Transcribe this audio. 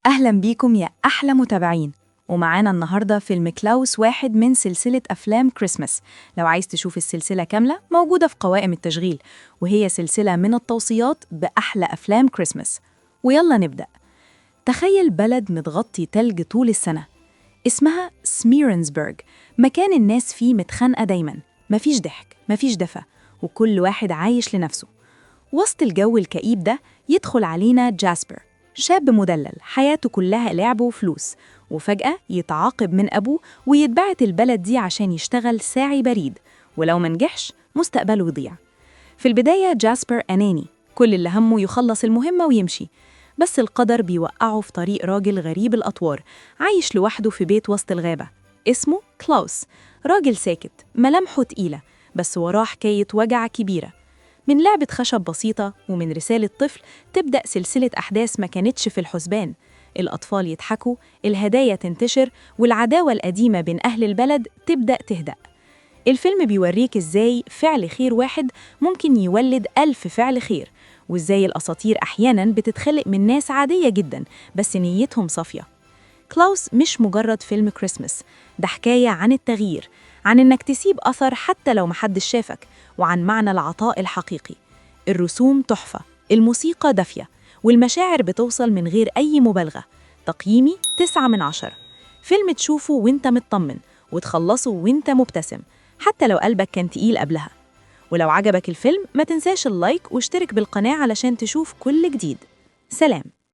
أهلا بيكم يا أحلى متابعين، ومعانا النهاردة فيلم كلاوس، واحد من سلسلة أفلام كريسماس. لو عايز تشوف السلسلة كاملة موجودة في قوائم التشغيل، وهي سلسلة من التوصيات بأحلى أفلام كريسماس. ويلا نبدأ. تخيل بلد متغطي تلج طول السنة، اسمها سميرنسبرغ، مكان الناس فيه متخانقة دايما، مفيش ضحك، مفيش دفى، وكل واحد عايش لنفسه. وسط الجو الكئيب ده يدخل علينا جاسبر، شاب مدلل حياته كلها لعب وفلوس، وفجأة يتعاقب من أبوه ويتبعت البلد دي عشان يشتغل ساعي بريد، ولو منجحش مستقبله يضيع. في البداية جاسبر أناني، كل اللي همه يخلص المهمة ويمشي، بس القدر بيوقعه في طريق راجل غريب الأطوار عايش لوحده في بيت وسط الغابة، اسمه كلاوس. راجل ساكت، ملامحه تقيلة، بس وراه حكاية وجع كبيرة. من لعبة خشب بسيطة ومن رسالة طفل تبدأ سلسلة أحداث ما كانتش في الحسبان. الأطفال يضحكوا، الهدايا تنتشر، والعداوة القديمة بين أهل البلد تبدأ تهدأ. الفيلم بيوريك إزاي فعل خير واحد ممكن يولد 1000 فعل خير، وإزاي الأساطير أحياناً بتتخلق من ناس عادية جداً بس نيتهم صافية. كلاوس مش مجرد فيلم كريسماس، ده حكاية عن التغيير، عن إنك تسيب أثر حتى لو محدش شافك، وعن معنى العطاء الحقيقي. الرسوم تحفة، الموسيقى دافية، والمشاعر بتوصل من غير أي مبالغة. تقييمي 9 من 10. فيلم تشوفه وانت مطمن، وتخلصه وانت مبتسم، حتى لو قلبك كان تقيل قبلها. ولو عجبك الفيلم ما تنساش ال like واشترك بالقناة علشان تشوف كل جديد. سلام.